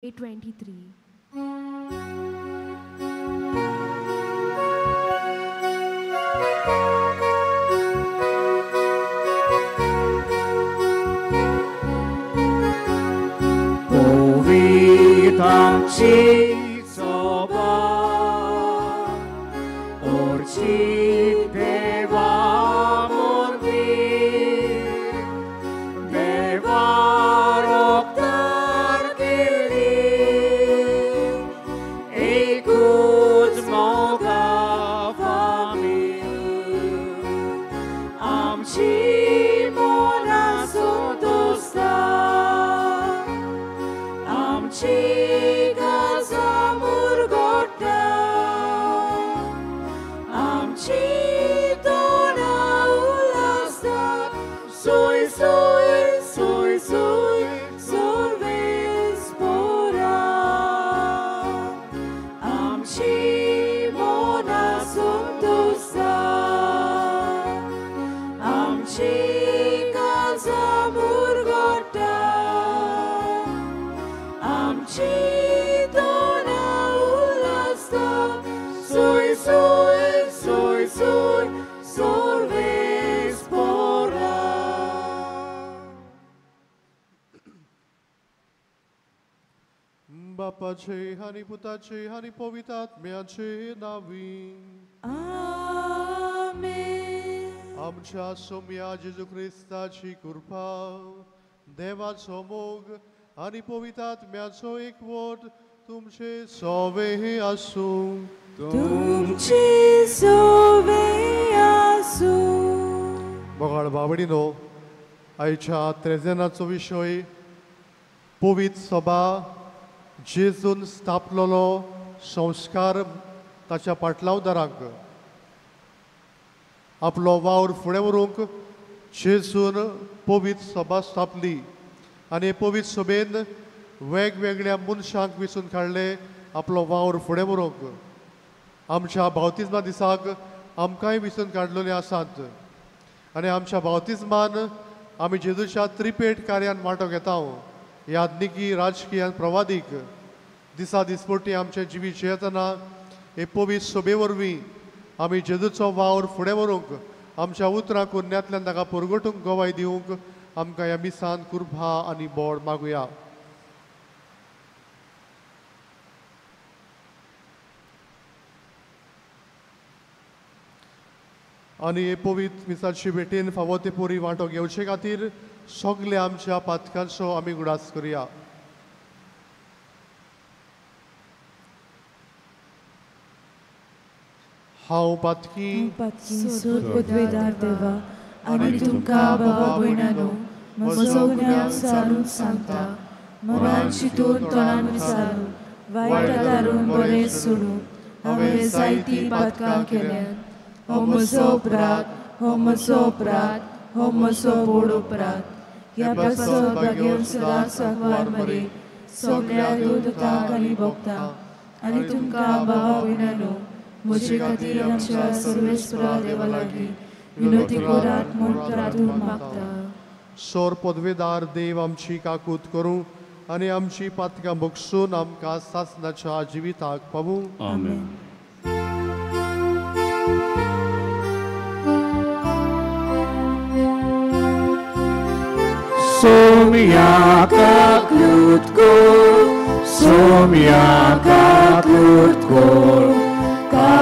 8:23. Povitam ci soba, orci deva monti, deva roktar kili, ekut moga famil, amci mona suntosta, amci बापाचे आनी पुताचे आनी पवित्र आत्म्याचे नांवी आमेन. आमच्या सोम्या जेजू क्रिस्ताची कृपा, देवाचो मोग आनी पवित्र आत्म्याचो एकवट तुमचे सोवे आसूं. तुमचे सोवे आसूं. मोगाळ बावडीनो, आयच्या त्रेजेनाचो विशय पवित्र सभा, जेजून स्थापलेलो संस्कार ताच्या पाटलावदारांक आपलो वावर फुडें व्हरूंक जेजून पवित्र सभा स्थापली आनी पवित्र सभेन वेगवेगळ्या मनशांक विसून काडले आपलो वावर फुडें व्हरूंक. आमच्या बावतिज्मा दिसाक आमकांय विसून काडलेले आसात आनी आमच्या बावतिज्मान आमी जेजूच्या त्रिपेट कार्यान वांटो घेता. याज्ञिकी, राजकीय आनी प्रवादीक दिसा दिसपट्टी आमचें जिवीत जियेतना हे पवित्र सभे वरवीं आमी जेजूचो वावर फुडें व्हरूंक, आमच्या उतरां कुर्ण्यांतल्यान ताका परगटूंक गवाय दिवंक आमकां ह्या मिसान कृपा आनी बोड मागुया. आनी हे पवित्र मिसाची भेटेन फावो ते पोरी वांटो घेवचे खातीर सगळे आमच्या पातकांचो आमी उगडास करुया. हांव पातकी सोदवेदार देवा आनी तुमकां बाबा भयणानो म्हजो गुन्यांव सारून सांगता, मनान चिंतून तोंडान विचारून वायट धारून बरें सोडून हांवें जायतीं पातकां केल्यात. हो म्हजो अपराध, हो म्हजो अपराध, हो म्हजो व्हड अपराध. ह्या पासत भाग्यवंत सदां सांकवार मरे सगळ्या दूतांक आनी भक्तांक आनी तुमकां बाबा भयणानो म्हजे खातीर आमच्या सर्वेस्परा देवा लागीं विनवती करात म्हूण प्रार्थून मागता. सोर पदवेदार देव आमची काकूत करूं आनी आमची पातकां बक्षून आमकां सासणाच्या जिविताक पावूं. आमेन. Somia kaklutko, somia kaklutko, kaklutko.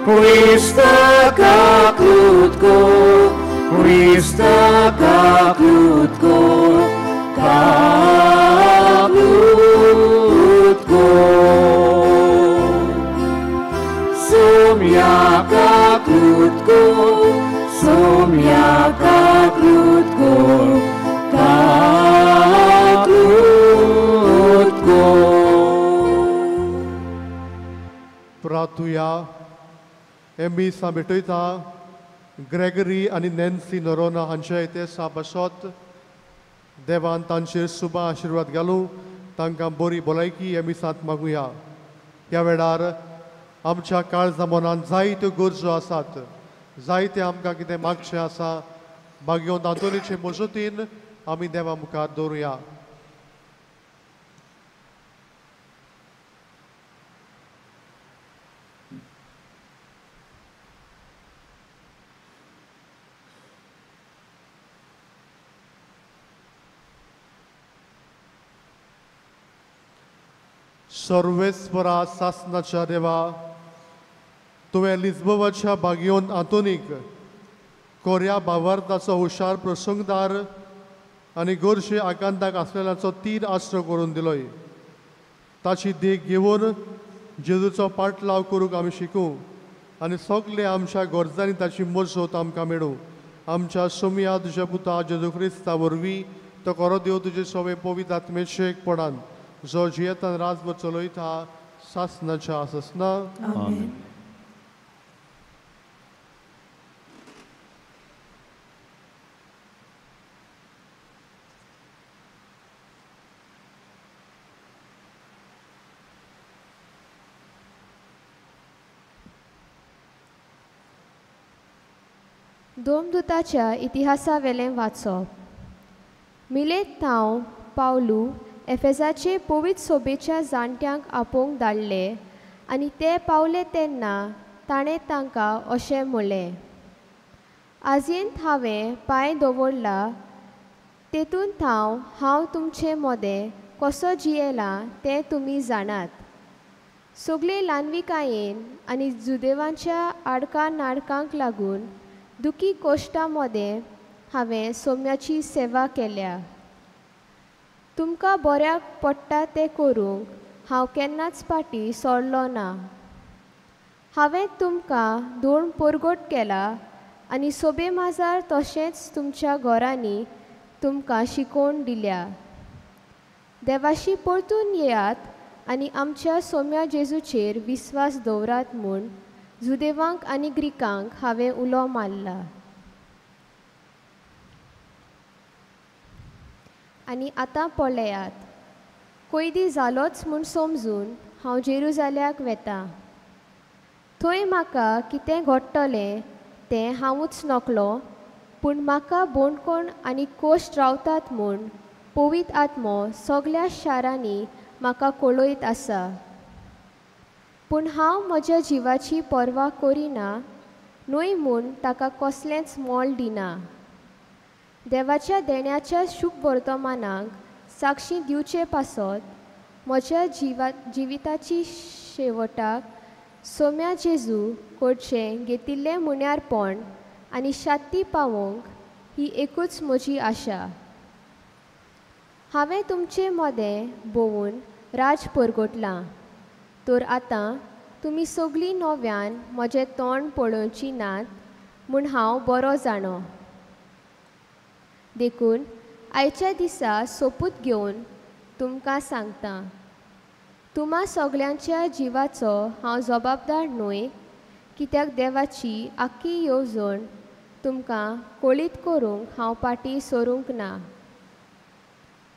Krista kaklutko, Krista kaklutko, kaklutko. Somia kaklutko, somia kaklutko, kaklutko. प्रातुया एमी सा भेटयता ग्रेगरी आनी नॅन्सी नोरोना हांच्या इतिहासा पासत देवान तांचेर सुबा आशिर्वाद घालूं, तांकां बरी भलायकी हे मिसांत मागुया. ह्या वेळार आमच्या काळजा मनान जायत्यो गरजो आसात, जायते आमकां कितें मागचें आसा, भाग्यवंत आंतोनीचे मजतीन आमी देवा मुखार दवरुया. सर्वेस्परा सासनाच्या देवा, तुवें लिज्बोवाच्या भाग्यवंत आंतोनीक कोऱ्या भावार्थाचो हुशार प्रसंगदार आनी गोरशे आकांताक आसलेल्याचो तीर आश्रो करून दिलोय. ताची देख घेवन जेजूचो पाटलाव करूंक आमी शिकूं आनी सगळे आमच्या गरजांनी ताची मजत आमकां मेळूं. आमच्या सोमया तुज्या पुता जेजू क्रिस्ता वरवीं तो खरो देव तुजे सवे पवित्र आत्मेचे एकपणान जो जियेतान राजभर चलयता सासनाच्या आसना. आमेन. दोमदूताच्या इतिहासावेलें वाचप. मिलेत थावन पावलू एफेजाचे पवित्र सोबेच्या जाणट्यांक आपोवंक धाडले आनी ते पावले तेन्ना ताणें तांकां अशें म्हणलें, आजयेंत हांवें पांय दवरला तेतून थावन हांव तुमचे मदें कसो जियेलां तें तुमी जाणात. सगळे ल्हानविकायेन आनी जुदेवांच्या आडका नाडकांक लागून दुखी कोश्टां मदें हांवें सोम्याची सेवा केल्या. तुमकां बऱ्याक पडटा तें करूंक हांव केन्नाच फाटीं सरलो ना. हांवें तुमकां धोण परगट केला आनी सोबे माजार तशेंच तुमच्या घरांनी तुमकां शिकोवन दिल्या. देवाशी परतून येयात आनी आमच्या सोम्या जेजूचेर विस्वास दवरात म्हूण जुदेवांक आनी ग्रिकांक हांवें उलो मारला. आनी आतां पळयात, कोयदी जालोच म्हूण समजून हांव जेरुजाल्याक वेतां. थंय म्हाका कितें घडटलें तें हांवूच नकलो, पूण म्हाका बोणकोण आनी कोश्ट रावतात म्हूण पवित्र आत्मो सगल्या शारांनी म्हाका कळयत आसा. पूण हांव म्हज्या जिवाची पर्वा करिना न्हय म्हूण ताका कसलेंच मोल दिना. देवाच्या देण्याच्या शुभ वर्तमानाक साक्षी दिवचे पासत म्हज्या जिविताची शेवटाक सोम्या जेजू कडचें घेतिल्लें मुण्यारपण आनी शांती पावोवंक ही एकूच म्हजी आशा. हांवें तुमचे मदें भोंवून राज परगटलां, तर आतां तुमी सगळीं नव्यान म्हजें तोंड पळोवचीं नात म्हूण हांव बरो जाणो. देखून आयच्या दिसा सोपूत घेवन तुमकां सांगता, तुमा सगल्यांच्या जिवाचो हांव जबाबदार न्हय, कित्याक देवाची आख्खी येवजण तुमकां कळीत करूंक हांव फाटीं सरूंक ना.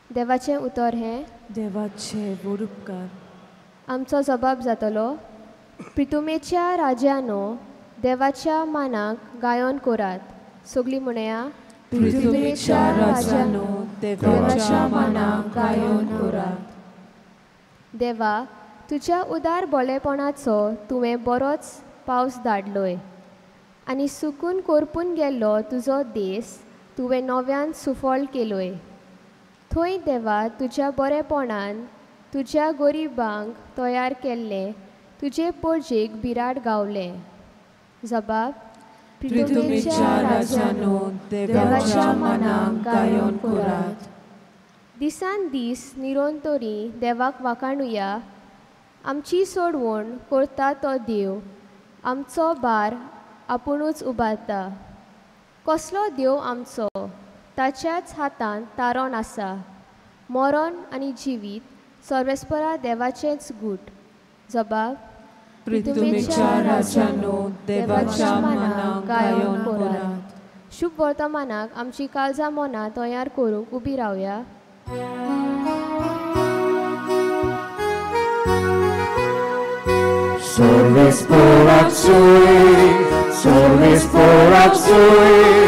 देवाचें उतर हें. देवाचे व्हड उपकार. आमचो जबाब जातलो. प्रितुमेच्या राजानो देवाच्या मानाक गायन करात. सगळीं म्हणया, पृथ्वीच्या राजानो देवाच्या मानाक गायन करात. देवा, तुज्या उदार बोलेपणाचो तुवें बरोच पावस धाडलोय आनी सुकून करपून गेल्लो तुजो देस तुवें नव्यान सुफळ केलोय. थंय देवा तुज्या बरेपणान तुज्या गरिबांक तयार केल्लें तुजे पोरजेक बिराड गावलें. जबाब, पृथ्वीच्या राजानो देवाच्या मानाक गायन करात. दिसान दीस निरंतरी देवाक वाखाणुया. आमची सोडवण करता तो देव, आमचो भार आपुणूच उबारता. कसलो देव आमचो, ताच्याच हातांत तारण आसा. मरण आनी जिवीत सर्वेस्परा देवाचेंच गूट. जबाब, पृथ्वीच्या राजानो देवाच्या मानाक गायन करात. शुभ वर्तमानाक आमची काळजां मनां तयार करूंक उबी रावया. Service por Atsui, service por Atsui,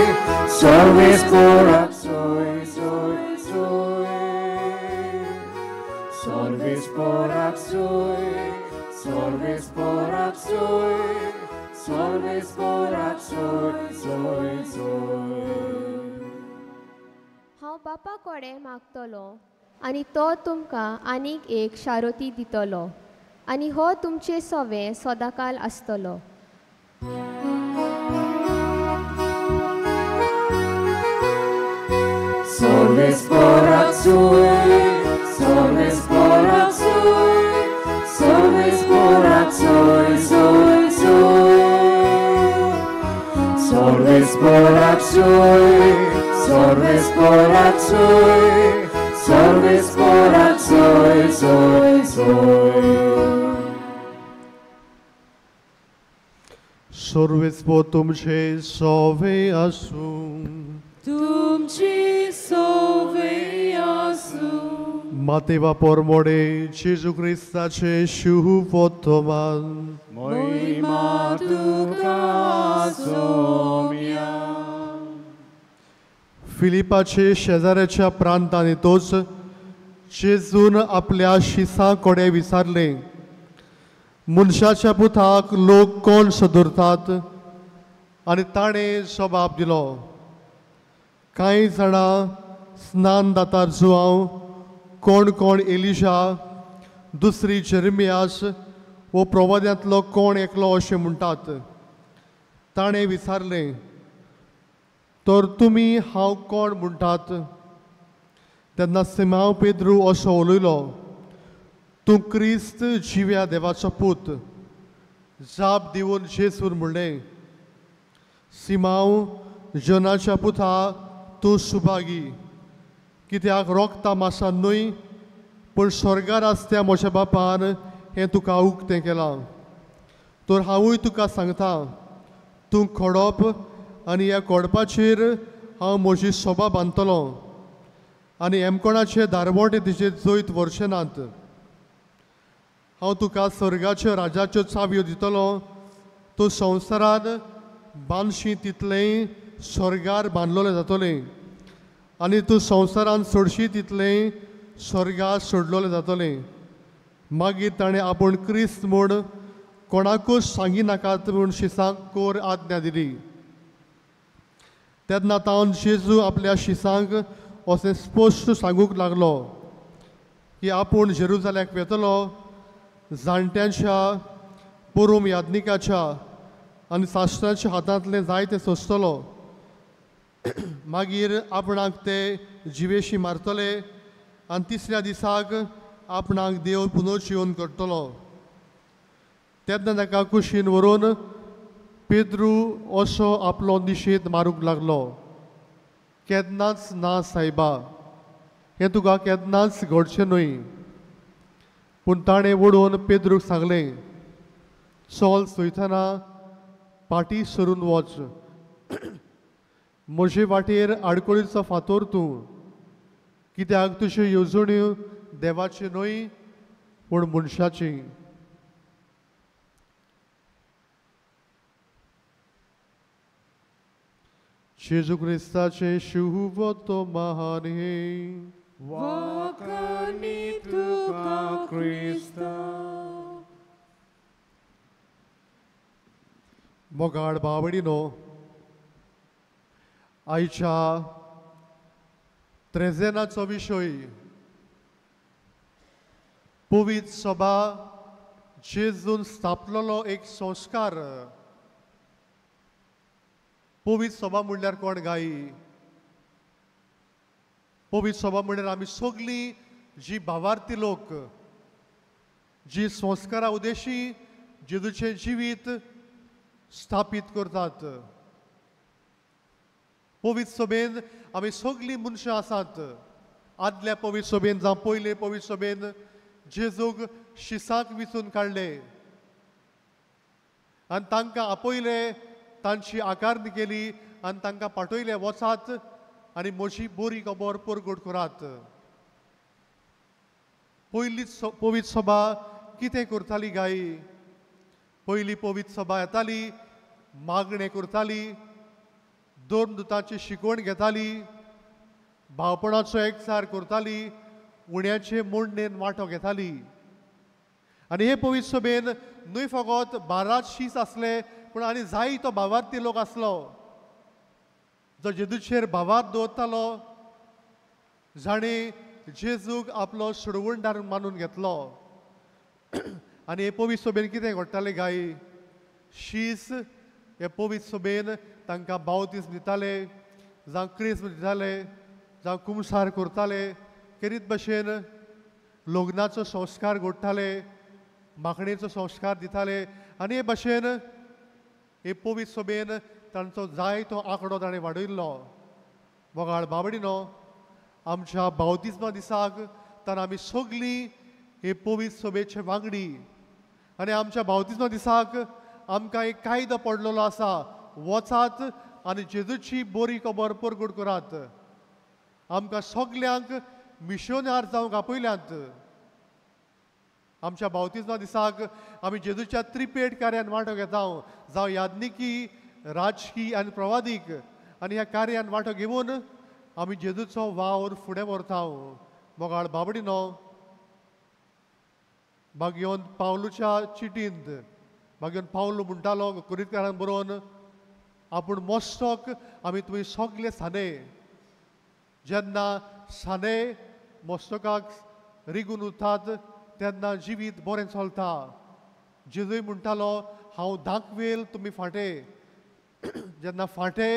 Solvis por zoe, zoe, zoe. Solvis por zoe, solvis por zoe, solvis por zoe, zoe, zoe. हांव बापा कडेन मागतलो आनी तो तुमकां आनीक एक शारोती दितलो आनी हो तुमचे सवे सदांकाल आसतलो. Solvis por zoe, solvis por zoe, solvis por zoe, zoe, zoe. Solvis por zoe, solvis por zoe, solvis por zoe, zoe, zoe. Solvis por तुमचे सोवे आसूं, तुमची सोवे आसूं. मातेवा पोरमोडे जेजू क्रिस्ताचे शुभोत्तमान मोहिमा तुका सोम्या. फिलिपाचे शेजाऱ्याच्या प्रांतांनी तोच जेजून आपल्या शिसां कडेन विचारलें, मनशाच्या पुताक लोक कोण सदरतात? आनी ताणें जबाब दिलो, कांय जाणां स्नान दातार जुआंव, कोण कोण एलिशा, दुसरी जेरेमियास वो प्रवाद्यांतलो कोण एकलो अशें म्हणटात. ताणें विचारलें, तर तुमी हांव कोण म्हणटात? तेन्ना सिमांव पेद्रू असो उलयलो, तूं क्रिस्त जिव्या देवाचो पूत. जाप दिवन जेजून म्हणलें, सिमांव जनाच्या पुता, तूं सुभागी, कित्याक रोगता मासान न्हय पूण स्वर्गार आसत्या म्हज्या बापान हें तुका उक्तें केलां. तर हांवूय तुका सांगता, तूं खोडप आनी ह्या खोडपाचेर हांव म्हजी सोबा बांदतलो आनी एमकोणाचे दारवोटे तिचेर जैत व्हरचे नात. हांव तुका स्वर्गाच्यो राजाच्यो चावयो दितलो, तूं संवसारान बांदशी तितलें स्वर्गार बांदलोलें जातलें आनी तूं संवसारान सोडशी तितलें स्वर्गार सोडलोलें जातलें. मागीर ताणें आपूण क्रिस्त म्हूण कोणाकूच सांगिनाकात म्हूण शिसांक कोर आज्ञा दिली. तेन्ना तावन जेजू आपल्या शिसांक अशें स्पश्ट सांगूंक लागलो की आपूण जेरुजाल्याक वेतलो, जाणट्यांच्या, पोरूम याज्ञिकाच्या आनी शास्त्रांच्या हातांतलें जायतें सोंसतलो, मागीर आपणाक ते जिवेशी मारतले आनी तिसऱ्या दिसाक आपणाक देव पुनर्जिवन करतलो. तेन्ना ताका कुशीन व्हरून पेद्रू असो आपलो निशेध मारूंक लागलो, केन्नाच ना सायबा, हें तुका केन्नाच घडचें न्हय. पूण ताणें वडोवन पेद्रूक सांगलें, चल चोयतना पाटी सरून वच, म्हजे वाटेर आडखळीचो फातोर तूं, कित्याक तुज्यो येवजण्यो देवाच्यो न्हय पूण मनशाची. जेजू क्रिस्ताचें शुभोत्तमान हें. वाखाणी तुका क्रिस्ता. मोगाळ भावडिनो, आयच्या त्रेजेनाचो विशय पवित्र सभा जेजून स्थापलेलो एक संस्कार. पवित्र सभा म्हणल्यार कोण गायी? पवित्र सभा म्हणल्यार आमी सगळीं जी भावार्थी लोक, जी संस्कारा उद्देशी जेजूचें जिवीत स्थापीत करतात. पवित्र सभेन आमी सगळीं मनशां आसात. आदल्या पवित्र सभेन जावं पयले पवित्र सभेन जेजूक शिसाक विचून काडले आनी तांकां आपयले, तांची आकारणी केली आनी तांकां पाठयले, वचात आनी म्हजी बरी खबर परगट करात. पयली पवित्र सभा कितें करताली गायी? पयली पवित्र सभा येताली, मागणें करताली, धर्मदूतांची शिकवण घेताली, भावपणाचो एकचार करताली, उण्याचे मोडणेन वांटो घेताली. आनी हे पवित्र सभेन न्हय फकत 12 शीस आसले पूण आनी जायतो भावार्थी लोक आसलो जो जेजूचेर भावार्थ दवरतालो, जाणें जेजूक आपलो सोडवणदार मानून घेतलो. आनी हे पवित्र सभेन कितें घडटालें गाय, शीस हे पवित्र सभेन तांकां बावतीस दिताले, जावं क्रिस्म दिताले, जावं कुमसार करताले, केरीत भशेन लग्नाचो संस्कार घडटाले, मागणेचो संस्कार दिताले. आनी हे भशेन हे पवित्र सभेन तांचो जायतो आंकडो ताणें वाडयल्लो. मोगाळ बाबडिनो, आमच्या बावतिज्मा दिसाक तर आमी सगळीं हे पवित्र सभेचे वांगडी आनी आमच्या बावतिज्मा दिसाक आमकां एक कायदो पडलेलो आसा, वचात आनी जेजूची बरी खबर परगट करात. आमकां सगल्यांक मिशनार जावंक आपयल्यात. आमच्या बावतिज्मा दिसाक आमी जेजूच्या त्रिपेट कार्यान वांटो घेता, जावं याज्ञिकी, राजकी आनी प्रवादीक. आनी ह्या कार्यान वांटो घेवन आमी जेजूचो वावर फुडें व्हरता. मोगाळ बाबडिनो, बागयोन पावलूच्या चिटींत बागयोन पावलू म्हणटालो कुरितकारान बरोवन, आपूण मस्तक आमी तुमी सगले साने. जेन्ना साने मस्तकाक रिगून उरतात तेन्ना जिवीत बरें चलता. जेजूय म्हणटालो, हांव दांकवेल तुमी फांटे. जेन्ना फांटे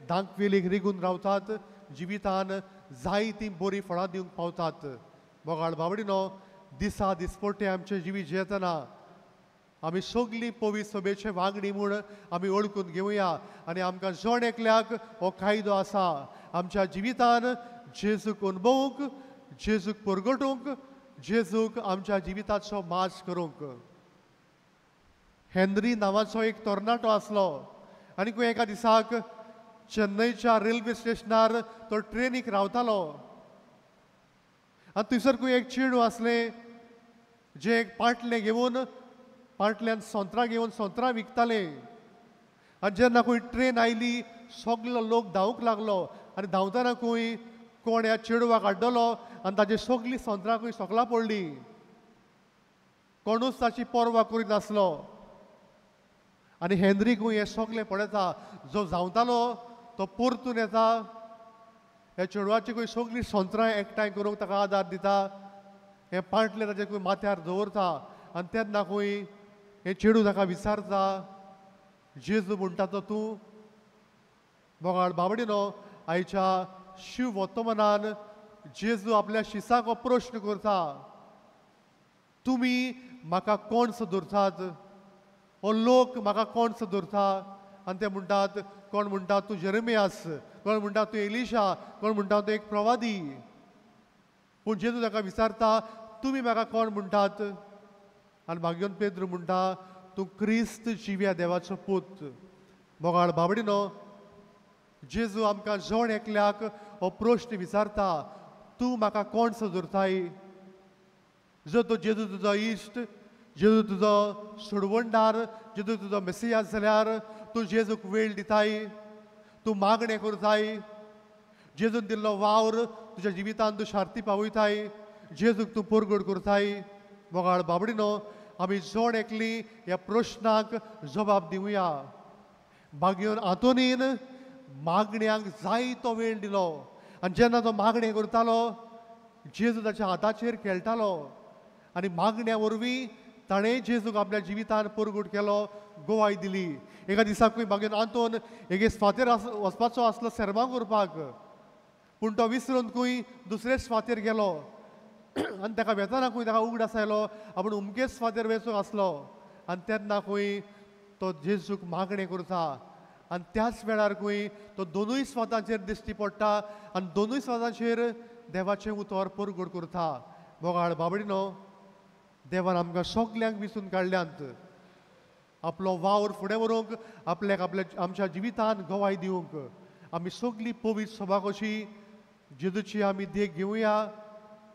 दांकवेलीक रिगून रावतात जिवितान जायतीं बरीं फळां दिवंक पावतात. मोगाळ बाबडिनो, दिसा दिसपट्टे आमचें जिवीत जियेतना आमी सगळीं पवित्र सभेचे वांगडी म्हूण आमी वळखून घेवया आनी आमकां जण एकल्याक हो कायदो आसा आमच्या जिवितान जेजूक अनुभवूंक, जेजूक परगटूंक, जेजूक आमच्या जिविताचो माज करूंक. हेनरी नांवाचो एक तरणाटो आसलो आनी खंय एका दिसाक चेन्नईच्या रेल्वे स्टेशनार तो ट्रेनीक रावतालो आनी थंयसर खंय एक चेडूं आसलें जें एक पाटलें घेवन, पाटल्यान सोंत्रां घेवन सोंत्रां विकतालें. आनी जेन्ना खंय ट्रेन आयली सगलो लोक धांवूंक लागलो आनी धांवतना खंय कोण ह्या चेडवाक आड्डलो आनी ताजी सगळीं सोंत्रां खंय सोकलां पडलीं. कोणूच ताची पर्वा करीत नासलो. आनी हेनरी खंय हें सगलें पळयता, जो धांवतालो तो परतून येता, ह्या चेडवाची खंय सगळीं सोंत्रां एकठांय करूंक ताका आदार दिता, हें पांटलें ताचे खंय माथ्यार दवरता. आनी तेन्ना खंय हें चेडूं ताका विचारता, जेजू म्हणटा तो तूं. मोगाळ बाबडिनो, आयच्या शिव वर्तमानान जेजू आपल्या शिसाक हो प्रश्न करता, तुमी म्हाका कोण सो धरतात, हो लोक म्हाका कोण सो धरता? आनी ते म्हणटात, कोण म्हणटा तूं जेरेमियास, कोण म्हणटा तूं एलिशा, कोण म्हणटा तूं एक प्रवादी. पूण जेजू ताका विचारता, तुमी म्हाका कोण म्हणटात? आनी मागीर पेद्रू म्हणटा, तूं क्रिस्त जिव्या देवाचो पूत. मोगाळ बाबडिनो, जेजू आमकां जण एकल्याक हो प्रश्न विचारता, तूं म्हाका कोण सो धरताय? जर तो जेजू तुजो इश्ट, जेजू तुजो सोडवणदार, जेजू तुजो मेसियास जाल्यार तूं जेजूक वेळ दिताय, तूं मागणें करताय, जेजून दिल्लो वावर तुज्या जिवितान तूं शार्ती पावयताय, जेजूक तूं परगट करताय. मोगाळ बाबडिनो, आमी जण एकली ह्या प्रश्नाक जबाब दिवया. बागयोन आंतोनीन मागण्यांक जायतो वेळ दिलो आनी जेन्ना तो मागणें करतालो जेजू ताच्या हाताचेर खेळटालो आनी मागण्या वरवीं ताणें जेजूक आपल्या जिवितान परगट केलो, गोवाय दिली. एका दिसाकूय बागेन आंतोन एके स्वातेर वचपाचो आसलो सेर्मांव करपाक, पूण तो विसरून खंय दुसरे स्वातेर गेलो आनी ताका वेतना खंय ताका उगडास आयलो आपूण उमकेच स्वातेर वचूंक आसलो. आनी तेन्ना खंय तो जेजूक मागणें करता आनी त्याच वेळार खंय तो दोनूय स्वातांचेर दिश्टी पडटा आनी दोनूय स्वातांचेर देवाचें उतर परगट करता. मोगाळ बाबडिनो, देवान आमकां सगल्यांक विसून काडल्यांत आपलो वावर फुडें व्हरूंक, आपल्याक आपल्या आमच्या जिवितान गवाय दिवंक. आमी सगळीं पवित्र सभा कशी जेजूची आमी देख घेवया,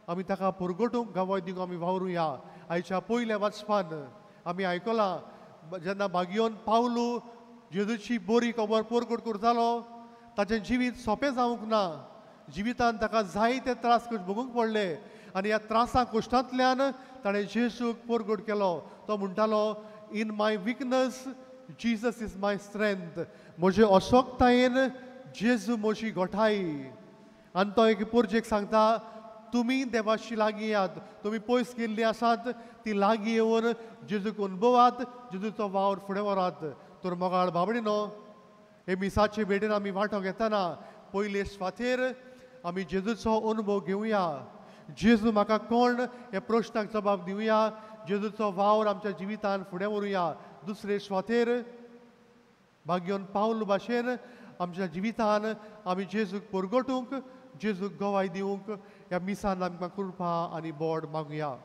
आमी ताका परगटूंक गवाय दिवंक आमी वावरुया. आयच्या पयल्या वाचपान आमी आयकलां जेन्ना बागियोन पावलू जेजूची बरी खबर परगट करतालो ताचें जिवीत सोंपें जावंक ना. जिवितान ताका जायते त्रास भोगूंक पडले आनी ह्या त्रासां कश्टांतल्यान ताणें जेजूक परगट केलो. तो म्हणटालो, in my weakness Jesus is my strength. म्हजे अशक्तायेन जेजू म्हजी गोठाय. आनी तो एक पोरजेक सांगता, तुमी देवाशी लागीं येयात, तुमी पयस गेल्लीं आसात ती लागीं येवन जेजूक अनुभवात, जेजूचो वावर फुडें व्हरात. तर मोगाळ बाबडीनो, हे मिसाचे भेटेन आमी वांटो घेतना पयले सुवातेर आमी जेजूचो अनुभव घेवया. जेजू म्हाका कोण ह्या प्रश्नाक जबाब दिवया. जेजूचो वावर आमच्या जिवितान फुडें व्हरुया. दुसरे सुवातेर भाग्योन पावल भाशेन आमच्या जिवितान आमी जेजूक परगटूंक, जेजूक गवाय दिवंक ह्या मिसान आमकां कृपा आनी बोड मागुया.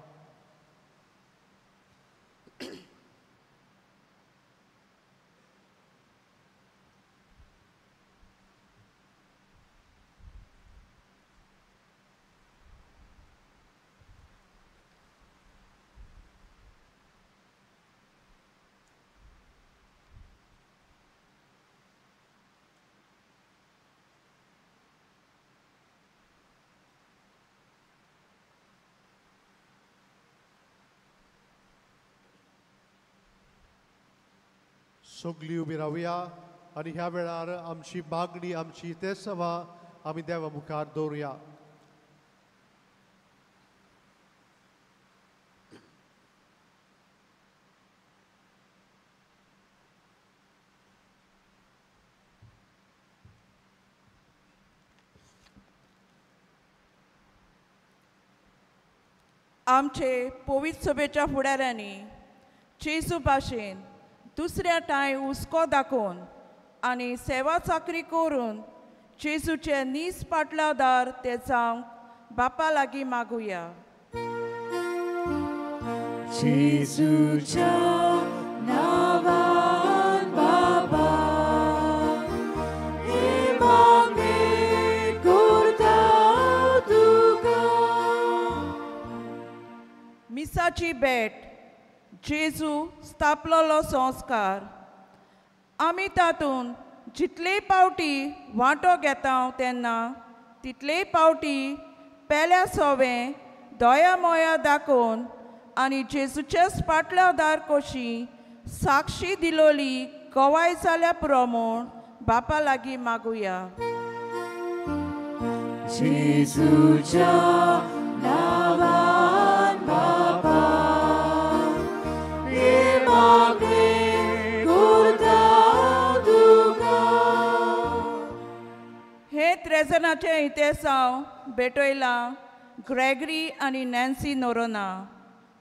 सगळीं उबी रावया आनी ह्या वेळार आमची मागणी, आमची तेसवा आमी देवा मुखार दवरुया. आमचे पवित्र सभेच्या फुडाऱ्यांनी जेजू भाशेन दुसऱ्या ठांय हुस्को दाखोवन आनी सेवा चाकरी करून जेजूचे नीज पाटलादार ते जावंक बापा लागीं मागुया. जेजूच्या नांवान बाबा हे मागणें करता तुका. मिसाची भेट जेजू स्थापलोलो संस्कार आमी तातूंत जितले पावटी वांटो घेता तेन्ना तितले पावटी पेल्या सोवें दया मोया दाखोवन आनी जेजूचेच पाटलादार कशी साक्षी दिलोली गवाय जाल्या पुरो म्हूण बापा लागीं मागुया. जेजूच्या नांवान बाबा हे त्रेजनाचे इतिहासांव भेटयलां ग्रेगरी आनी नॅन्सी नोरोना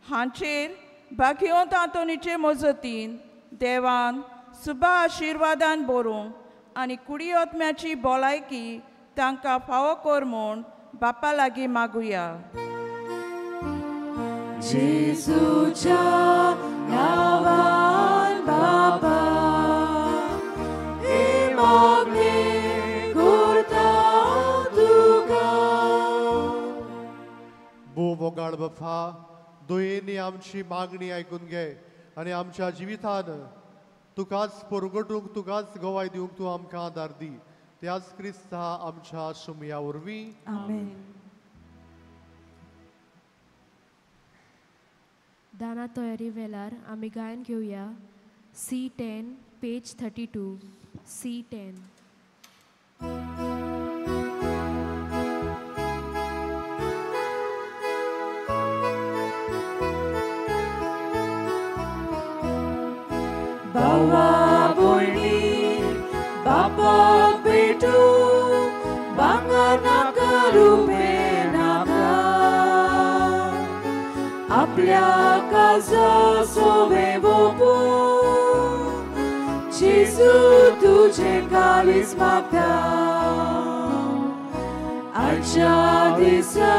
हांचेर भाग्यवंत आंतोनीचे मजतीन देवान सुबा आशिर्वादान बरोवंक आनी कुडी आत्म्याची भलायकी तांकां फावो कर म्हूण बापा लागीं मागुया. जेजूच्या नांवान बाबा हे मागणें करता तुका. भोव मोगाळ बापा, दयेनी आमची मागणी आयकून घे आनी आमच्या जिवितान तुकाच परगटूंक, तुकाच गवाय दिवंक तूं आमकां आदार दी. त्याच क्रिस्ता आमच्या सुमया वरवीं. आमेन. दाना तयारी वेळार आमी गायन घेवया. C10 page 32. C10. बाबा भयणी बापाक भेटू भांगर नाका रुपें नाका आपल्या काजा सोवे वोपू जेजू तुझे काळीज मागता. आयच्या दिसा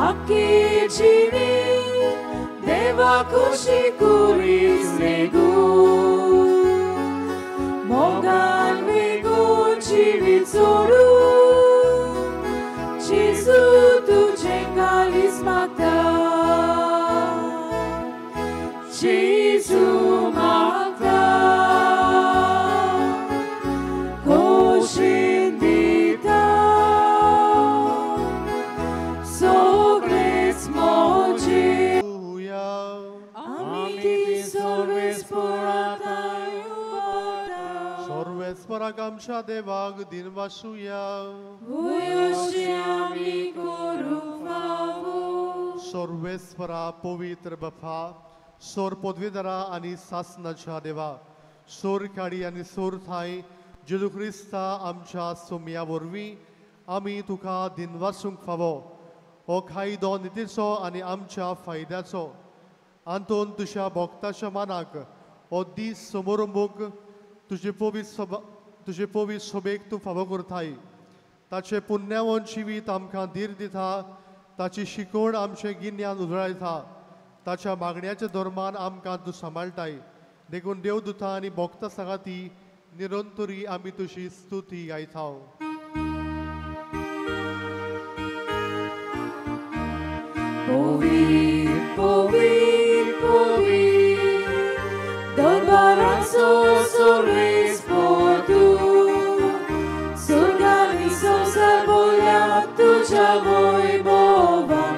आख्खी जिणी देवा खुशी कुरीस लेगून मोगान वेगून जिवीत जोडू जेजू तुझे काळीज मागता. जेजू मागता. आमच्या देवाक दिनवासुया. सर्वेस्परा पवित्र बापा, सोर पदवीधरा आनी सासनाच्या देवा, सोर काडी आनी सोर थांय जेजू क्रिस्ता आमच्या सोम्या वरवीं आमी तुका दिनवासूंक फावो. हो कायदो नितीचो आनी आमच्या फायद्याचो. आंतोन तुज्या भक्ताच्या मानाक हो दीस समोरंबूक तुजे पवित्र सभेक तूं फावो करताय. ताचें पुण्यावन जिवीत आमकां धीर दिता, ताची शिकवण आमचें गिन्यान उजळायता, ताच्या मागण्याच्या धर्मान आमकां तूं सांबाळटाय. देखून देवदूता आनी भक्ता सांगाती निरंतरी आमी तुजी स्तुती गायता. पवित्र पवित्र पवित्र दरबाराचो सर्वेस्पर तूं, स्वर्गांनी संवसार भरल्या तुज्या वैभवान,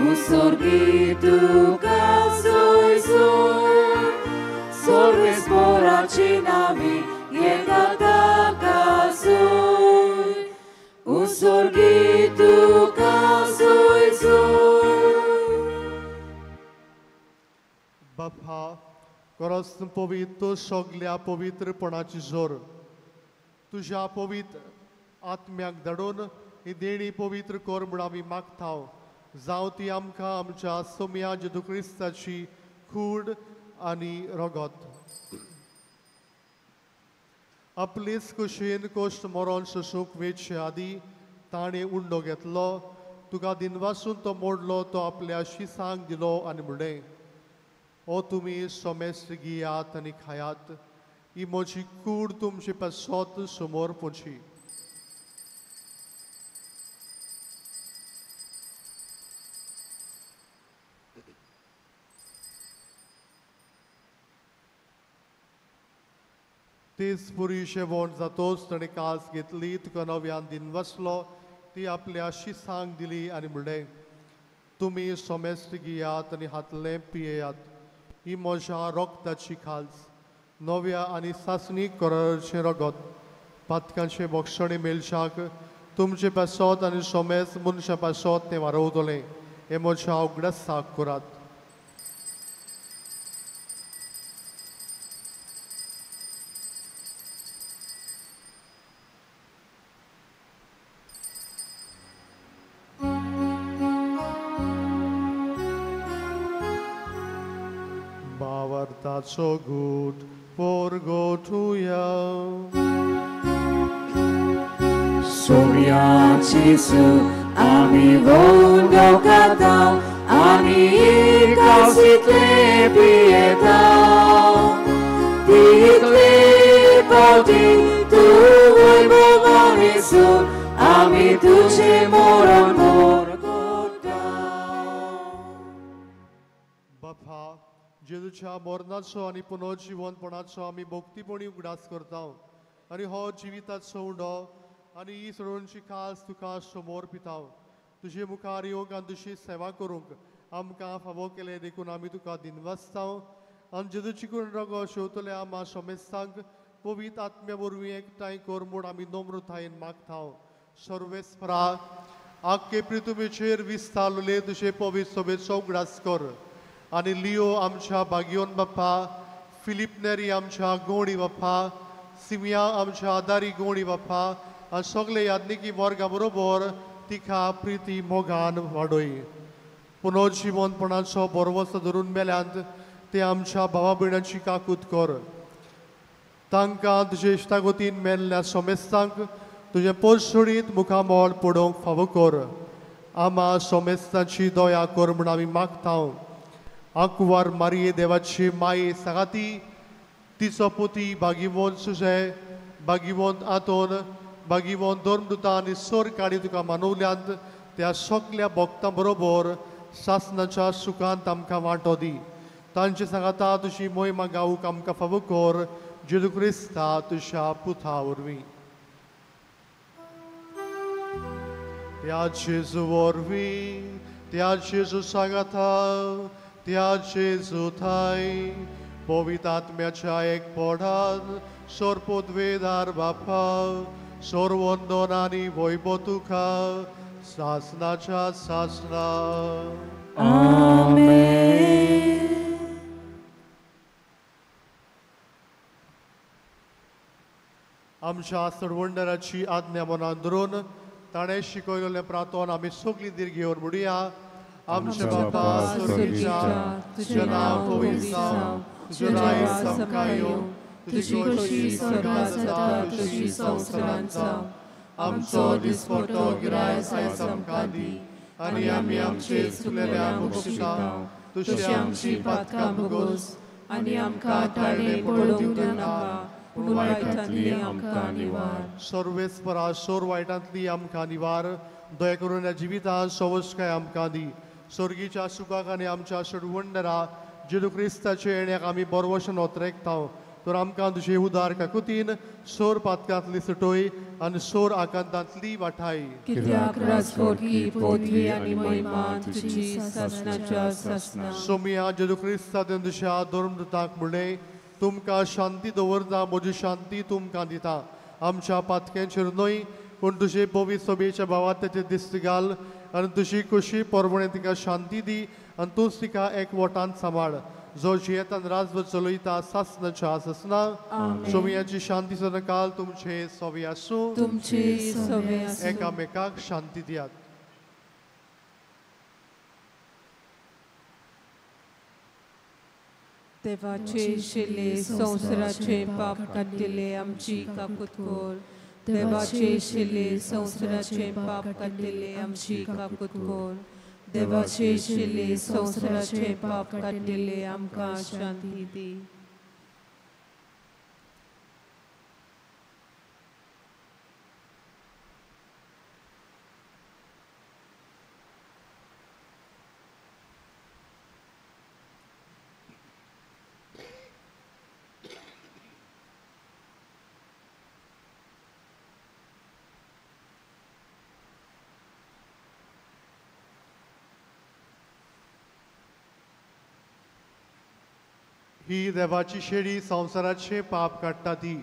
उसर्गी तुका सोय सोय, सर्वेस्पराची नावी येता ताका सोय, उसर्गी तुका सोय सोय. बापा, खरोच पवित्र सगल्या पवित्रपणाची जोर तुज्या पवित्र आत्म्याक धाडून ही देणी पवित्र कर म्हूण आमी मागता. जावं ती आमकां आमच्या सोम्या जेजू क्रिस्ताची कूड आनी रगत. आपलेच कुशीन कोश्ट मरोन सोसूंक वेचचे आदीं ताणें उंडो घेतलो, तुका दिनवासून तो मोडलो, तो आपल्या शिसांक दिलो आनी म्हणलें, ओ तुमी सोमेस्त घेयात आनी खायात, ही म्हजी कूड तुमचे पासत समोर पोची. तेच पुरी शेवण जातोच ताणें कास घेतली, तुका नव्यान दिनवासलो, ती आपल्या शिसांक दिली आनी म्हणलें, तुमी सोमेस्त घेयात आनी हातलें पियेयात, ही म्हज्या रगताची खाज, नव्या आनी सासणीक कराराचें रगत, पातकांचें बक्षणें मेळशाक तुमचे पासत आनी सोमेस मनशां पासत तें वारवतलें. हें म्हज्या उगडासाक करात. So good for go to ya. Somya Jesu ami vondo kata ani ikasitle pieta title poti tu voivovanisu ami tuche moron morgota. Bapa जेजूच्या मरणाचो आनी पुनर्जिवनपणाचो आमी भक्तीपणी उगडास करता आनी हो जिविताचो उंडो आनी ही सोडोवची खास तुका समोर पिता. तुजे मुखार येवंक आनी तुजी सेवा करूंक आमकां फावो केलें देखून आमी तुका दिनवासता. आनी जेजूची करून रगो शेवतल्या आमा सोमेस्तांक पवित्र आत्म्या वरवीं एकठांय कर म्हूण आमी नम्रतायेन मागता. सर्वेस्परा, आख्खे पृथ्वीचेर विस्तारले तुजे पवित्र सभेचो उगडास कर आनी लियो आमच्या बागियोन बाप्पा, फिलीप नेरी आमच्या गोणी बाप्पा, सिमिया आमच्या आदारी गोणी बाप्पा आनी सगळे याज्ञिकी वर्गा बरोबर तिका प्रिती मोगान वाडय. पुनर्जिवनपणाचो बरवसो धरून मेल्यांत ते आमच्या भावा भयणांची काकूत कर. तांकां तुजे इश्टागतीन मेल्ल्या सोमेस्तांक तुजें पोरसुडीत मुखामळ पडोवंक फावो कर. आमा सोमेस्तांची दया कर म्हूण आमी मागता. आंकवार मारये देवाची माये सांगाती तिचो पोती भागीवंत सुजे, भागीवंत आंतोन, भागीवंत धर्मदूता आनी सोर काडी तुका मानवल्यांत त्या सगल्या भक्तां बरोबर सासनाच्या सुखांत आमकां वांटो दी. तांचे सांगाता तुजी मोहिमा गावूंक आमकां फावो कर, जेजू क्रिस्ता तुज्या पुता वरवीं. त्या जेजू वरवीं, त्या जेजू सांगाता, त्या जेजू थाय पवित्र आत्म्याच्या एक पोटान सोरपोदवेदार बापा सोरवंदन आनी वैभव तुका सासनाच्या सासना. आमेन. आमच्या सरवंडराची आज्ञा मनान धरून ताणें शिकयलेलें प्रार्थन आमी सगळीं धीर घेवन म्हणुया. आमच्या बापा स्वर्गीच्या, तुजें नांव पवित्र जावं, तुजें राज्य आमकां येवं, तुजी खोशी स्वर्गांत जाता तशी संवसारांत जावं. आमचो दिसपट्टो गिरायस आयज आमकां दी आनी आमी आमचे चुकलेल्या बक्षिता तशी आमची पातकां भोगोस आनी आमकां ताळें पडोवंक नाका पूण वायटांतली आमकां निवार. सर्वेस्परा सोर वायटांतली आमकां निवार, दया करून ह्या जिवितांत सवस्काय आमकां दी. स्वर्गीच्या सुखाक आनी आमच्या शेडवंडरा जेजू क्रिस्ताच्या येण्याक आमी बरवशन ओतरेकता. तर आमकां तुजे उदार काकुतीन सोर पातकांतली सुटोय आनी सोर आकांतांतली वाठाय. कित्याक राजकोटकी पदवी आनी महिमा तुजी सासनाच्या सासना. सोमिया जेजू क्रिस्ता तुज्या धर्मदूतांक म्हणलें, तुमकां शांती दवरता, म्हजी शांती तुमकां दिता. आमच्या पातक्यांचेर न्हय पूण तुजे पवित्र सभेच्या भावात तेचे दिश्ट घाल आनी तुजी खोशी परवणे तिका शांती दी आनी तूंच तिका एक वटान सांबाळ, जो जियेतान राजवट चलयता सासनाच्या सासना. सोमियाची शांती सदांकाल तुमचे सवे आसूं. तुमचे सवे आसूं. एकामेकाक शांती दियात. देवाचे शिले संवसाराचे पाप काडटिले आमची काकूत कर. देवाचे शिले संवसाराचे पाप काडटिले आमची काकूत कर. देवाचे शिले संवसाराचे पाप काडटिले आमकां शांती दी. ही देवाची शेळी संवसाराचे पाप काडटा ती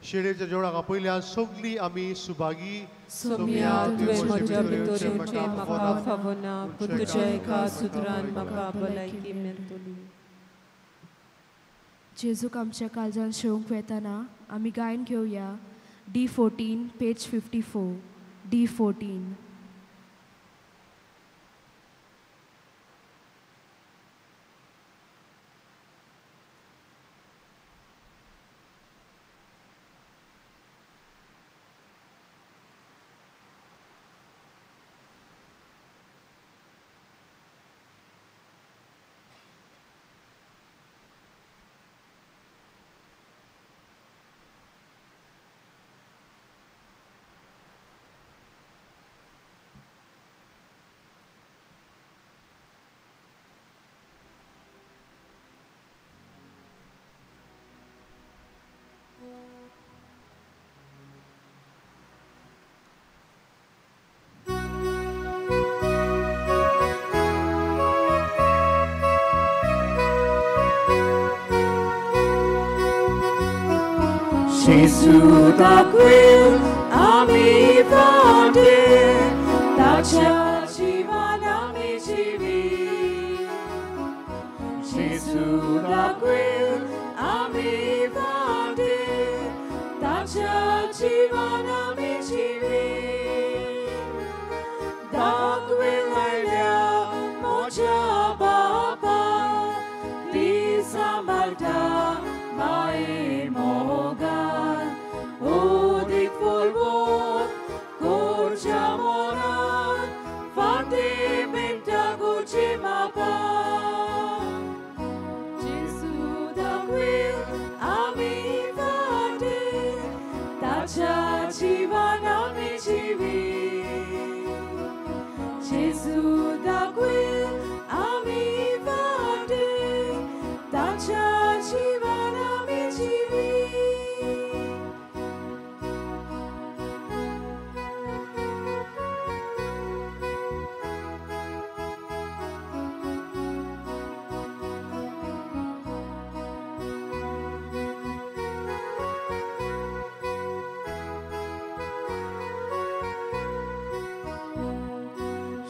शेळयेच्या जेवणाक आपयल्या सगळीं आमी सुभागी. सोम्या तुवें म्हज्या भितर येवचें म्हाका फावना, पूण तुज्या एका सुत्रान म्हाका भलायकी मेळटली. जेजूक आमच्या काळजान शेवंक वेतना आमी गायन घेवया D14 page 54 D14. Gesù da quel ami vade, tacia jivan ami jivi. Gesù da quel ami vade, tacia jivan ami jivi. Da quel alia moja baba, di samalta mae moga. Udik fulvor, corcia moran, fate menta guci mapa. Gesù da quel ami vade, tacia jivan ami jivi. Gesù da quel ami vade, tacia jivan ami jivi.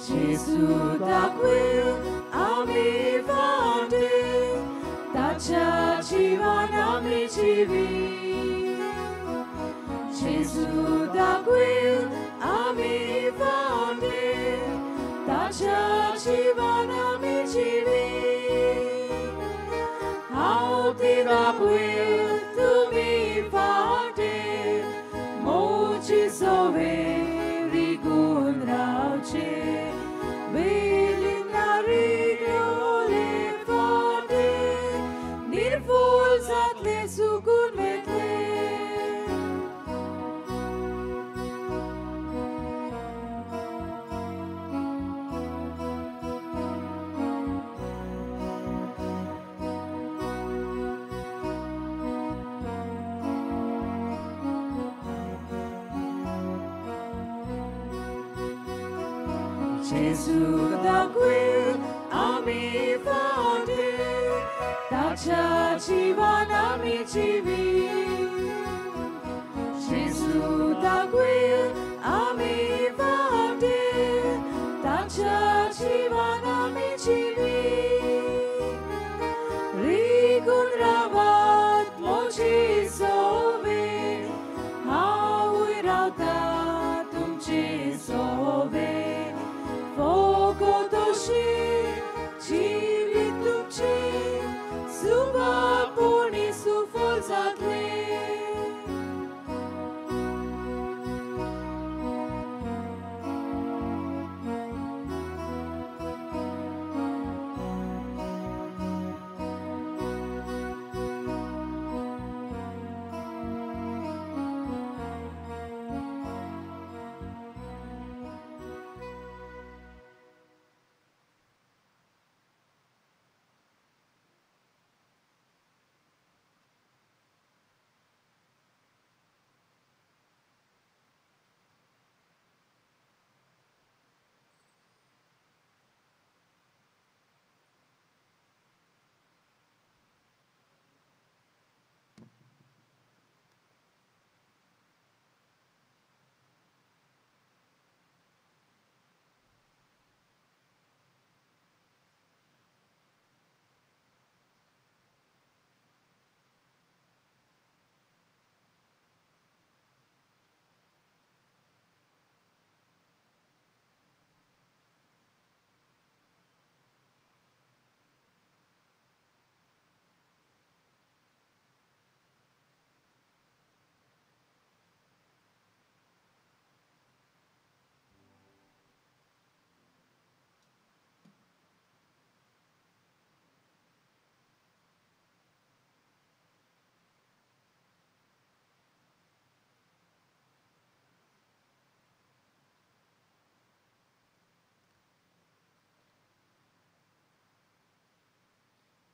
जेजू दाखयल आमी वाटे, ताच्या जिवान आमी जिवी. जेजू दाखयल आमी वाटे, ताच्या जिवान आमी जिवी. हांव ती दाखयल तुमी वाटे, मोजी सोवे रिगून रावचे. वेलीना रिगलोले फाटे, निर्फूल जातले सुकून वेतले. जेजू दाखयल आमी वाटे, ताच्या जिवान आमी जिवी. जेजू दाखयल आमी वाटे, ताच्या जिवान आमी जिवी. रिगून रावात म्हजी सोवे, हांवूय रावता तुमचे सोवे. फकत अशें जिवीत तुमचें सुबापणी सुफल जातलें.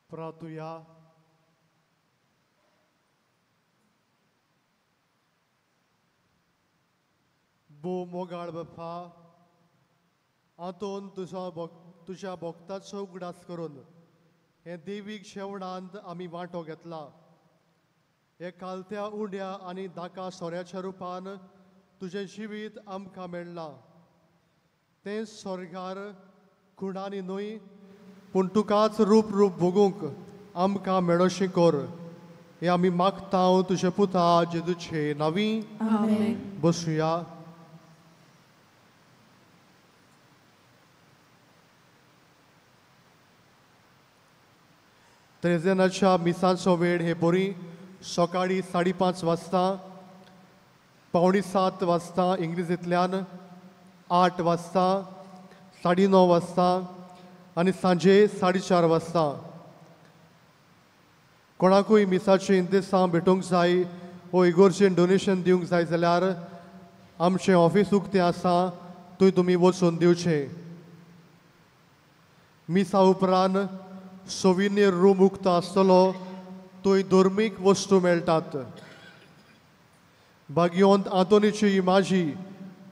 प्रार्थुया. भोव मोगाळ बापा, आंतोन तुज्या भक्ताचो उगडास करून हे देवीक शेवणांत आमी वांटो घेतला. हे कालत्या उंड्या आनी दाका सोऱ्याच्या रुपान तुजें जिवीत आमकां मेळ्ळां. तें स्वर्गार खुणांनी न्हय पूण तुकाच रूप रूप भोगूंक आमकां मेळोशी कर. हे आमी मागता तुजे पुता जेजूचे नांवी. बसुया. त्रेजेनाच्या मिसांचो वेळ हे बरी सकाळी 5:30 वाजता, 6:45 वाजता इंग्लिजींतल्यान, 8 वाजता, 9:30 वाजता आनी सांजे 4:30 वाजता. कोणाकूय मिसाचें इंतेसांव भेटोवंक जाय वो इगोर्जेन डोनेशन दिवंक जाय जाल्यार आमचें ऑफीस उक्तें आसा, थंय तुमी वचून दिवचें. मिसा उपरांत सोविनियर रूम उक्तो आसतलो, थंय धर्मीक वस्तू मेळटात. बागियोंत आंतोनीची इमाजी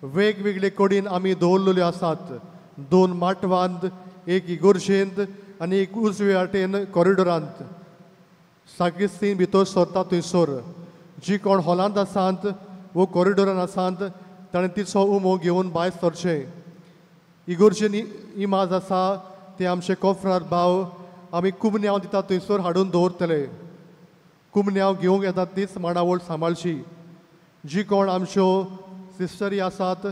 वेगवेगळे कडेन आमी दवरलेल्यो आसात. 2 माटवांत, एक इगोर्जेंत आनी एक उजवे वाटेन कॉरिडोरांत. साक्रिस्तीन भितर सरता थंयसर जी कोण हॉलांत आसात वो कॉरिडोरान आसात ताणें तिचो उमो घेवन भायर सरचें. इगोर्जेन इमाज आसा ते आमचे कोफरार भाव आमी कुमन्यांव दिता थंयसर हाडून दवरतले. कुमन्यांव घेवंक येता तीच मांडावळ सांबाळची. जी कोण आमच्यो सिस्टरी आसात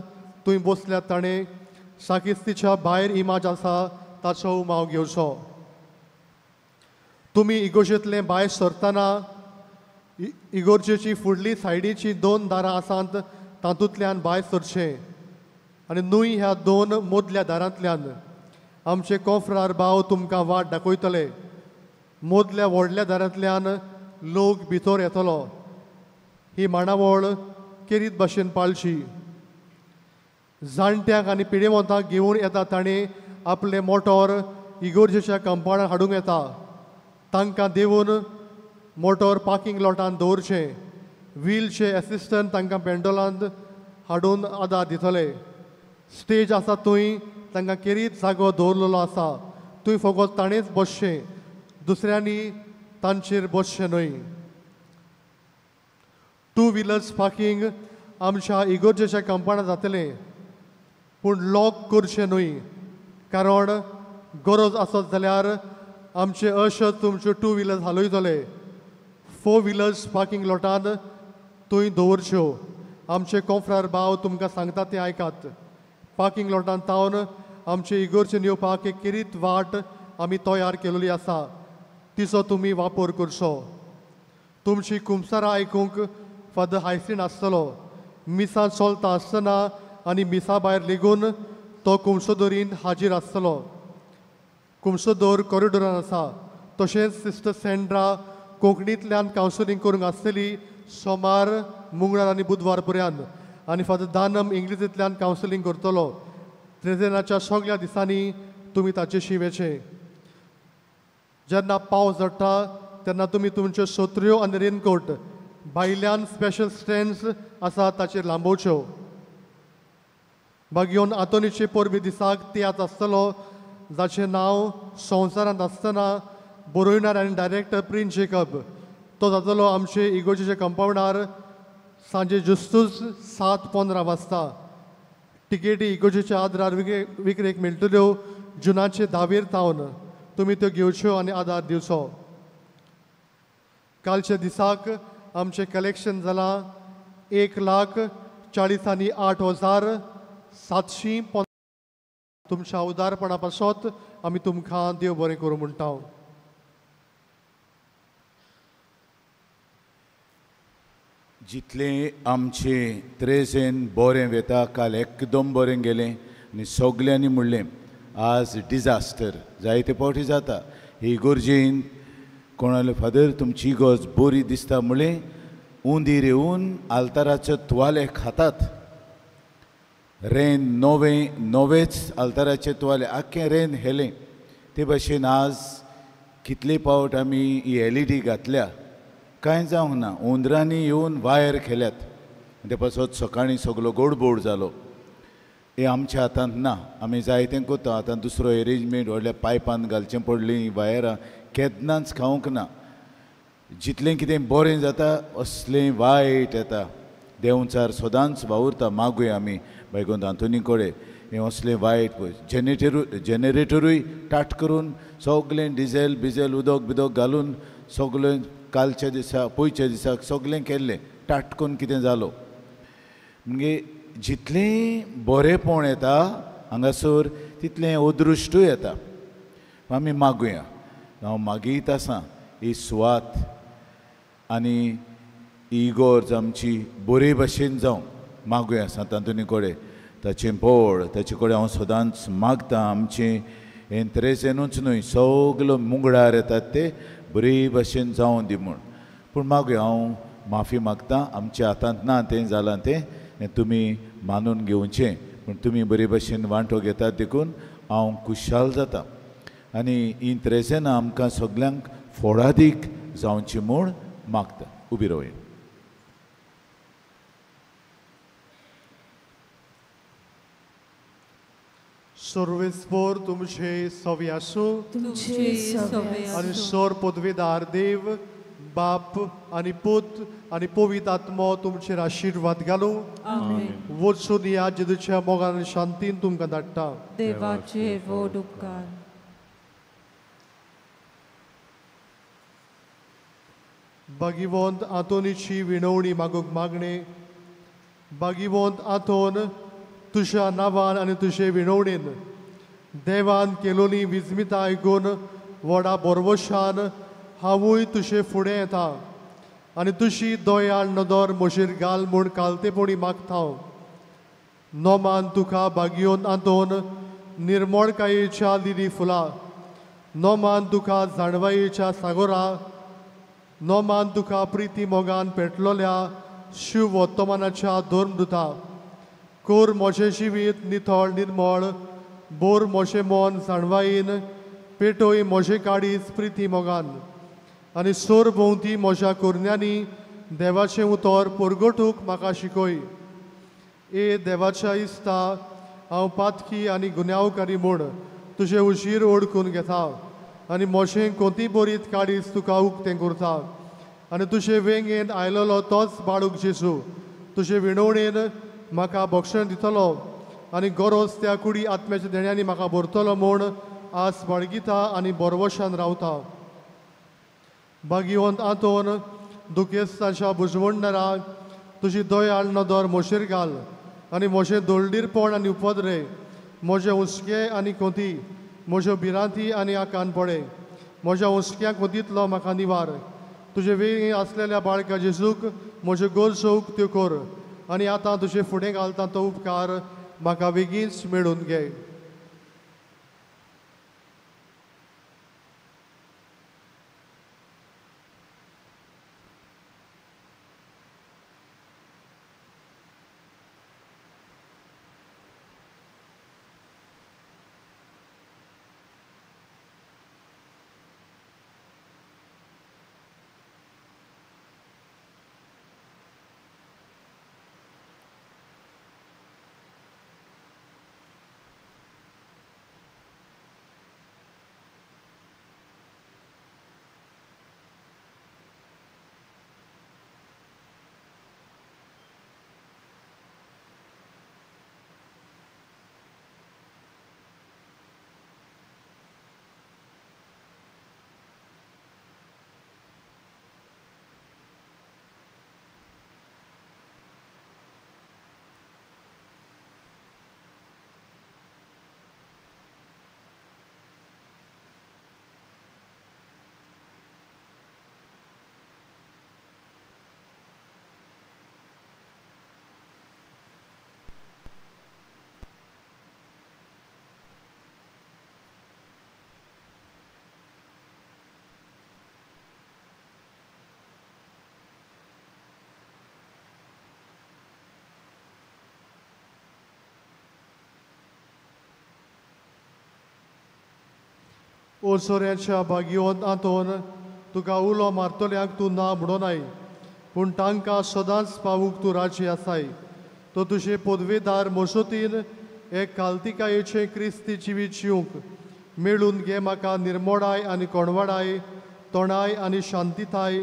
थंय बसल्यात ताणें साकिस्तीच्या भायर इमाज आसा ताचो उमाव घेवचो. तुमी इगोर्जेंतलें भायर सरतना इगोर्जेची फुडली सायडीची 2 दारां आसात तातूंतल्यान भायर सरचें आनी न्हय ह्या 2 मदल्या दारांतल्यान. आमचे कोफरार भाव तुमकां वाट दाखयतले. मदल्या व्हडल्या दारांतल्यान लोक भितर येतलो. ही मांडावळ केरीत भाशेन पाळची. जाणट्यांक आनी पिडेवंतांक घेवन येता ताणें आपलें मोटोर इगोर्जेच्या कंपाउंडार हाडूंक येता. तांकां देवून मोटोर पार्किंग लॉटान दवरचें. व्हीलचे एसिस्टंट तांकां पेंडोलांत हाडून आदार दितले. स्टेज आसा थंय तांकां केरीत जागो दवरलेलो आसा. थंय फकत ताणेंच बसचें, दुसऱ्यांनी तांचेर बसचें न्हय. 2 व्हिलर्स पार्किंग आमच्या इगोर्जेच्या कंपाउंडार जातलें, पूण लॉक करचें न्हय, कारण गरज आसत जाल्यार आमचे अशर तुमच्यो 2 व्हिलर्स हालयतले. 4 व्हिलर्स पार्किंग लॉटान थंय दवरच्यो. आमचे कोफरार भाव तुमकां सांगता तें आयकात. पार्किंग लॉटान तावन आमचे इगोर्जेन येवपाक एक केरीत वाट आमी तयार केलेली आसा, तिचो तुमी वापर करचो. तुमची कुमसारां आयकूंक फादर हायसीन आसतलो. मिसां चलता आसतना आनी मिसा भायर लेगून तो कुमसोदोरीन हाजीर आसतलो. कुमसोदोर कॉरिडोरान आसा. तशेंच सिस्टर सेंड्रा कोंकणींतल्यान कावन्सिलींग करूंक आसतली सोमार, मंगळार आनी बुधवार पर्यंत, आनी फादर दानम इंग्लिशींतल्यान कावन्सिलींग करतलो. त्रेजेनाच्या सगळ्या दिसांनी तुमी ताचेशी वेचें. जेन्ना पावस झडटा तेन्ना तुमी तुमच्यो सोत्र्यो आनी रेनकोट भायल्यान स्पेशल स्टँड्स आसा ताचेर लांबोवच्यो. बागयोन आंतोनीचे परबे दिसाक तियात्र आसतलो जाचें नांव संवसारांत आसतना बरोयणार आनी डायरेक्टर प्रिन्स जेकब. तो जातलो आमचे इगोर्जेच्या कंपाउंडार सांजे जुस्तूच 7:15 वाजता. टिकेटी इगोर्जेच्या आदारार विक्रेक मेळटल्यो जुनाचे 10 तावन. तुमी त्यो घेवच्यो आनी आदार दिवचो. कालच्या दिसाक आमचें कलेक्शन जालां 1,40,08,715. तुमच्या उदारपणा पासत आमी तुमकां देव बरें करूं म्हणटा. जितलें आमचें त्रेजेन बरें वेता, काल एकदम बरें गेलें आनी सगल्यांनी म्हणलें आज डिजास्टर जायते फावटी जाता. ही इगोर्जेन कोणाले फादर तुमची इगोर्ज बरी दिसता म्हणलें, उंदीर येवन आल्ताराचे तुवाले खातात. रेन नवें नवेच आल्ताराचे तुवाले आख्खें रेन हेलें. ते भाशेन आज कितले फावट आमी ही एलईडी घातल्या, कांय जावंक ना. उंदरांनी येवन वायर खेल्यात, ते पासत सकाळीं सगलो गोडबोड जालो. हें आमच्या हातांत ना, आमी जायतें करता. आतां दुसरो एरेंजमेंट व्हडल्या पायपान घालचें पडलीं वायरां, केन्नाच खावंक ना. जितलें कितें बरें जाता असलें वायट येता. देंवचार सदांच वावुरता. मागूया आमी बायगोंत आंतोनी कडेन हें असलें वायट पळय. जनरेटरूय टाट करून सगलें डिझेल बिझेल उदक बिदक घालून सगलें कालच्या दिसा पयच्या दिसाक सगलें केल्लें, टाट करून कितें जालो. म्हणजे जितलें बरेंपण येता हांगासर तितलें अदृश्टूय येता. आमी मागुया. हांव मागीत आसा ही सुवात आनी इगोर्ज आमची बरे भाशेन जावं. मागुया सांत आंतोनी कडेन ताचें बळ, ताचे कडेन हांव सदांच मागता. आमचें हें त्रेजेनूच न्हय, सगलो मुंगळार येतात ते बरे भाशेन जावं दी म्हूण. पूण मागुया, हांव माफी मागता, आमच्या हातांत ना तें जालां तें तुमी मानून घेवचें. पूण तुमी बरे भाशेन वांटो घेतात देखून हांव खुशाल जाता. आनी ही त्रेजेनां आमकां सगल्यांक फोडादीक जावची म्हूण मागता. उबी रावया. सर्वेस्पोर तुमचे सवे आसूं. तुमचे सवे आनी सोर पदवेदार देव बाप आनी पूत आनी पवित्र आत्मो तुमचेर आशिर्वाद घालूं. वचून ह्या जेजूच्या मोगान शांतीन तुमकां धाडटा. देवाचे व्हड उपकार. भागिवंत आंतोनीची विणवणी मागूंक मागणें. भागिवंत आंतोन, तुज्या नांवान आनी तुजे विणवणेन देवान केलोली विस्मिता आयकून व्हडा बोरवशान हांवूय तुजे फुडें येता आनी तुजी दयाळ नदर म्हजेर घाल म्हूण कालतेपणी मागता हांव. नोमान तुका भागिवंत आंतोन निर्मळकायेच्या लिली फुलां, नोमान तुका जाणवायेच्या सागोरा, नोमान तुका प्रिती मोगान पेटलोल्या शिव वर्तमानाच्या धर्मदुता. कोर म्हजें जिवीत नितळ निर्मळ, बोर म्हजें मन जाणवायेन, पेटोय म्हजें काळीज प्रिती मोगान आनी सोर भोंवती म्हज्या कोरण्यांनी देवाचें उतर परगटूंक म्हाका शिकय. ए देवाच्या इस्ता, हांव पातकी आनी गुन्यांवकारी म्हूण तुजें उशीर ओळखून घेता आनी म्हजें कोती बरीत काळीज तुका उक्तें करता आनी तुजे वेंगेंत आयलेलो तोच बाळूक जेजू तुजे विणवणेन म्हाका बक्षण दितलो आनी गरज त्या कुडी आत्म्याच्या देण्यांनी म्हाका भरतलो म्हूण आस बाळगिता आनी बरवशान रावता. भागिवंत आंतोन, दुखेस्ताच्या बुजवणदाराक तुजी दयाळ नदर म्हजेर घाल आनी म्हजें दोळडीरपण आनी उपद्रे, म्हजे हुस्के आनी कोती, म्हज्यो भिरांती आनी आकान पडे, म्हज्या हुस्क्या कोतींतलो म्हाका निवार. तुजे वेगळी आसलेल्या बाळका जेजूक म्हज्यो गरजो उक्त्यो कर आनी आतां तुजे फुडें घालता तो उपकार म्हाका बेगीनच मेळून घे. ओ सोऱ्याच्या भागिवंत आंतोन, तुका उलो मारतल्यांक तूं ना म्हणोनाय, पूण तांकां सदांच पावूंक तूं राजी आसाय. तो तुजे पदवेदार मसोतीन एक कालतिकायेचें क्रिस्ती जिवीत जिवंक मेळून घे म्हाका निर्मोडाय आनी कोणवाडाय, तोणाय आनी शांतिताय,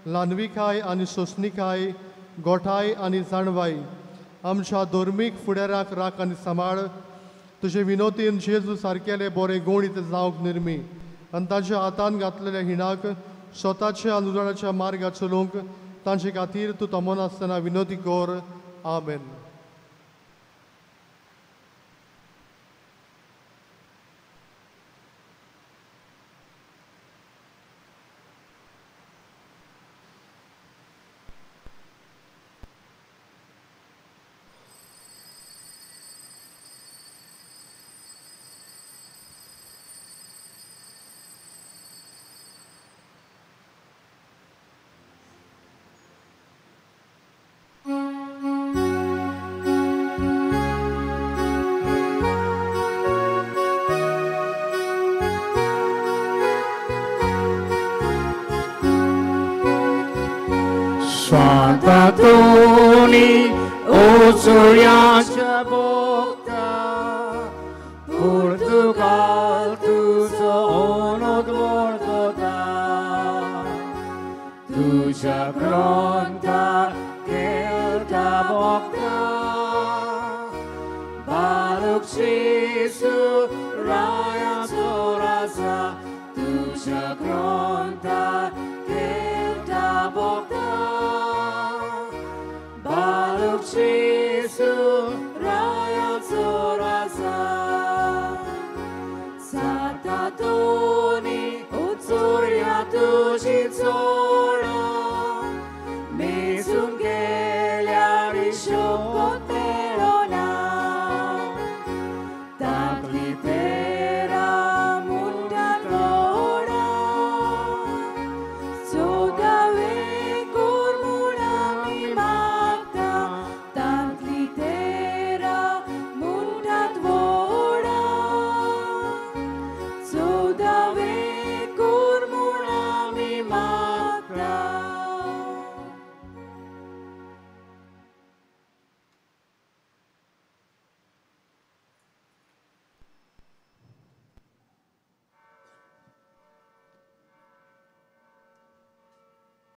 ल्हानविकाय आनी सोंसणिकाय, गोठाय आनी जाणवाय. आमच्या धर्मीक फुडाराक राख आनी सांबाळ. तुजे विनोतीन जेजू सारकेले बरे गणीत जावंक निर्मी आनी तांच्या हातान घातलेल्या हिणाक स्वताच्या अनुदानाच्या मार्गार चलोवंक तांचे खातीर तूं तमनासतना विनोती कर. आमेन. Sant'Antoni, o Suryacha Bhakta, Portugal tu so onod mortota, तुझ्या ग्रंथार खेळटा भोगता बालक जेजू रायाचो राजा तुझ्या ग्रंथार खेळटा भोगता बालक जेजू.